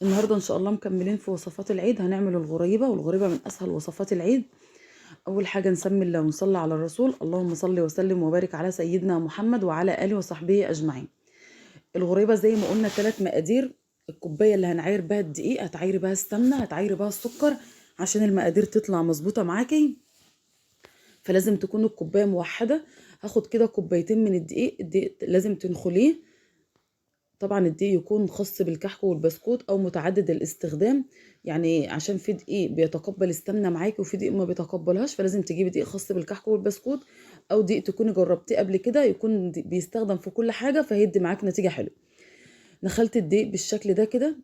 النهارده ان شاء الله مكملين في وصفات العيد. هنعمل الغريبة، والغريبة من اسهل وصفات العيد. اول حاجة نسمي الله ونصلي على الرسول، اللهم صل وسلم وبارك على سيدنا محمد وعلى اله وصحبه اجمعين. الغريبة زي ما قلنا 3 مقادير. الكوباية اللي هنعاير بها الدقيق هتعايري بها السمنة، هتعايري بها السكر عشان المقادير تطلع مظبوطة معاكي، فلازم تكون الكوباية موحدة. هاخد كده كوبايتين من الدقيق. الدقيق لازم تنخليه، طبعا الدقيق يكون خاص بالكحك والبسكوت او متعدد الاستخدام، يعني عشان في دقيق بيتقبل السمنة معاكي وفي دقيق ما بيتقبلهاش، فلازم تجيبي دقيق خاص بالكحك والبسكوت او دقيق تكوني جربتيه قبل كده، يكون بيستخدم في كل حاجة، فهيدي معاك نتيجة حلوة. نخلت الدقيق بالشكل ده كده.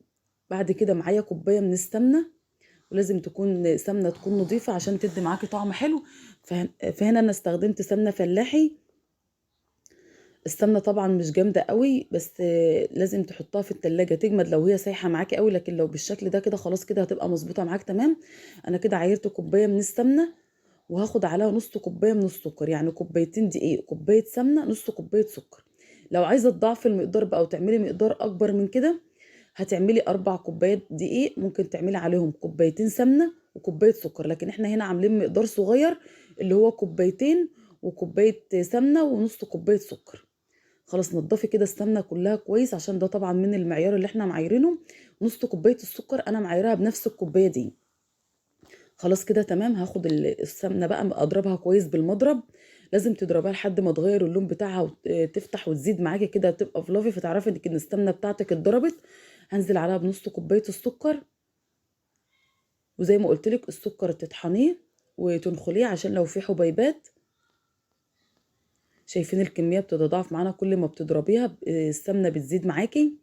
بعد كده معايا كوباية من السمنة، ولازم تكون سمنه تكون نظيفة عشان تدي معاكي طعم حلو. فهنا انا استخدمت سمنه فلاحي. السمنة طبعا مش جامدة قوي، بس لازم تحطها في التلاجة تجمد لو هي سايحه معاكي قوي، لكن لو بالشكل ده كده خلاص كده هتبقى مظبوطة معاك تمام. انا كده عايرت كوباية من السمنة وهاخد عليها نص كوباية من السكر، يعني كوبايتين دقيق كوباية سمنه نص كوباية سكر. لو عايزه تضاعفي المقدار بقى وتعملي مقدار اكبر من كده هتعملي 4 كوبايات دقيق، ممكن تعملي عليهم كوبايتين سمنه وكوبايه سكر، لكن احنا هنا عاملين مقدار صغير اللي هو كوبايتين وكوبايه سمنه ونص كوباية سكر. خلاص نضفي كده السمنة كلها كويس، عشان ده طبعا من المعيار اللي احنا معايرينه. نص كوباية السكر انا معايرها بنفس الكوباية دي. خلاص كده تمام. هاخد السمنة بقى اضربها كويس بالمضرب، لازم تضربها لحد ما تغير اللون بتاعها وتفتح وتزيد معاكي كده، تبقى فلافي، فتعرفي انك ان السمنة بتاعتك اتضربت. هنزل عليها بنص كوباية السكر، وزي ما قلت لك السكر تطحنيه وتنخليه عشان لو في حبيبات. شايفين الكمية بتتضاعف معانا كل ما بتضربيها، السمنة بتزيد معاكي.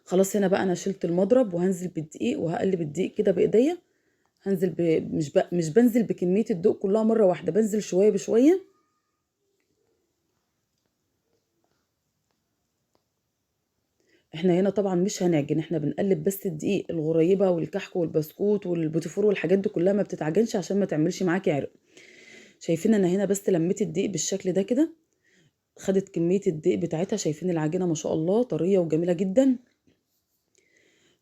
خلاص هنا بقى انا شلت المضرب وهنزل بالدقيق، وهقلب الدقيق كده بايديا. هنزل مش بنزل بكمية الدقيق كلها مرة واحدة، بنزل شوية بشوية. احنا هنا طبعا مش هنعجن، احنا بنقلب بس الدقيق. الغريبة والكحك والبسكوت والبوتيفور والحاجات دي كلها ما بتتعجنش عشان ما تعملش معاكي عرق. شايفين انا هنا بس لميت الدقيق بالشكل ده كده، خدت كمية الدقيق بتاعتها. شايفين العجينة ما شاء الله طرية وجميلة جدا.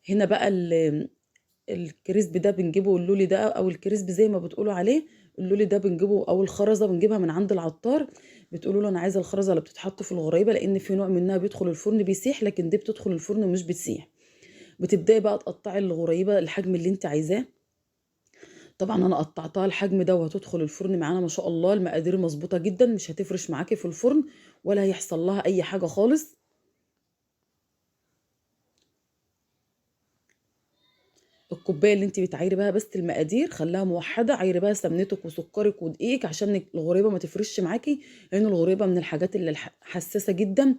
هنا بقى الكريسب ده بنجيبه، اللولي ده او الكريسب زي ما بتقولوا عليه، اللولي ده بنجيبه او الخرزه بنجيبها من عند العطار. بتقولوا له انا عايزه الخرزه اللي بتتحط في الغريبة، لان في نوع منها بيدخل الفرن بيسيح، لكن دي بتدخل الفرن ومش بتسيح. بتبداي بقى تقطعي الغريبة الحجم اللي انت عايزاه. طبعا انا قطعتها الحجم ده وهتدخل الفرن معانا ما شاء الله. المقادير مظبوطة جدا، مش هتفرش معاكي في الفرن ولا هيحصل لها اي حاجة خالص. الكوباية اللي انت بتعايري بها بس المقادير خليها موحدة، عايري بها سمنتك وسكرك ودقيقك عشان الغريبة ما تفرش معاكي، لان الغريبة من الحاجات اللي حساسة جدا.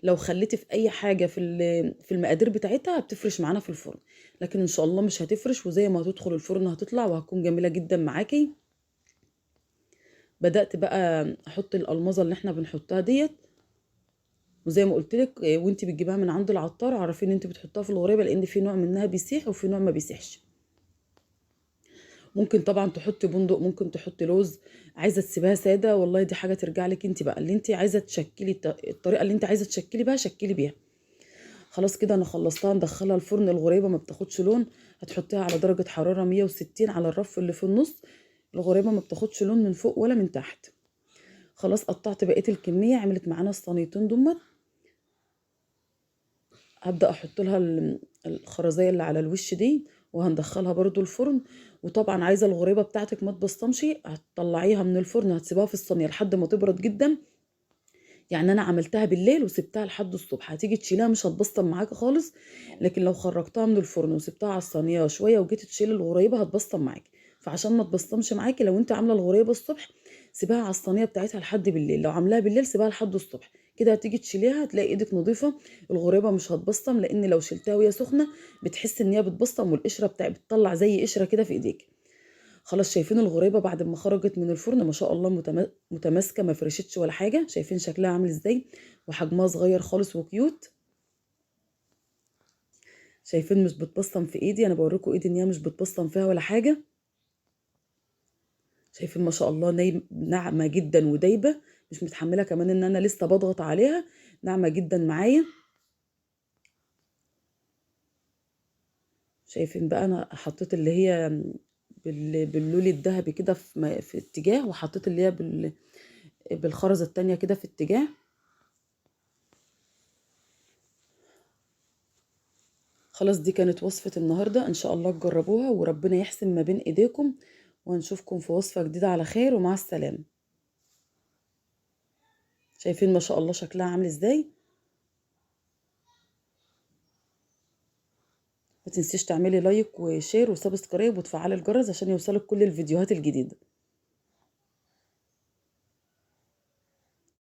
لو خليتي في اي حاجة في المقادير بتاعتها هتفرش معانا في الفرن، لكن ان شاء الله مش هتفرش، وزي ما هتدخل الفرن هتطلع وهتكون جميلة جدا معاكي. بدات بقى احط الالمازه اللي احنا بنحطها ديت، وزي ما قلت لك وانت بتجيبها من عند العطار عارفين ان انت بتحطها في الغريبة، لان في نوع منها بيسيح وفي نوع ما بيسيحش. ممكن طبعا تحطي بندق، ممكن تحطي لوز، عايزه تسيبها ساده والله دي حاجة ترجع لك انت بقى، اللي انت عايزه تشكلي الطريقة اللي انت عايزه تشكلي بيها شكلي بيها. خلاص كده انا خلصتها، ندخلها الفرن. الغريبة ما بتاخدش لون، هتحطيها على درجه حرارة 160 على الرف اللي في النص. الغريبة ما بتاخدش لون من فوق ولا من تحت. خلاص قطعت بقية الكمية، عملت معانا الصينيتين دمت. هبدا احط لها الخرزيه اللي على الوش دي، وهندخلها برضو الفرن. وطبعا عايزه الغريبة بتاعتك ما تبصمش، هتطلعيها من الفرن هتسيبها في الصينية لحد ما تبرد جدا. يعني انا عملتها بالليل وسبتها لحد الصبح، هتيجي تشيلها مش هتبصم معاكي خالص. لكن لو خرجتها من الفرن وسبتها على الصينية شوية وجيتي تشيلي الغريبة هتبصم معاكي. فعشان ما تبصمش معاكي لو انت عامله الغريبة الصبح سيبها على الصينية بتاعتها لحد بالليل، لو عاملاها بالليل سيبها لحد الصبح كده، هتيجي تشيليها هتلاقي ايدك نظيفة، الغريبة مش هتبصم. لان لو شلتها وهي سخنة بتحس ان هي بتبصم، والقشره بتاع بتطلع زي قشرة كده في ايديك. خلاص شايفين الغريبة بعد ما خرجت من الفرن ما شاء الله متماسكة، ما فرشتش ولا حاجة. شايفين شكلها عامل ازاي، وحجمها صغير خالص وكيوت. شايفين مش بتبصم في ايدي، انا بوريكم ايدي ان هي مش بتبصم فيها ولا حاجة. شايفين ما شاء الله ناعمة جدا ودايبه، مش متحملة كمان ان انا لسه بضغط عليها، ناعمة جدا معايا. شايفين بقى انا حطيت اللي هي باللولي الذهبي كده في اتجاه، وحطيت اللي هي بالخرزة التانية كده في اتجاه. خلاص دي كانت وصفة النهاردة، ان شاء الله تجربوها وربنا يحسن ما بين ايديكم، وهنشوفكم في وصفة جديدة على خير، ومع السلامة. شايفين ما شاء الله شكلها عامل ازاي؟ ما تنسيش تعملي like و share و subscribe وتفعلي الجرس عشان يوصلك كل الفيديوهات الجديدة.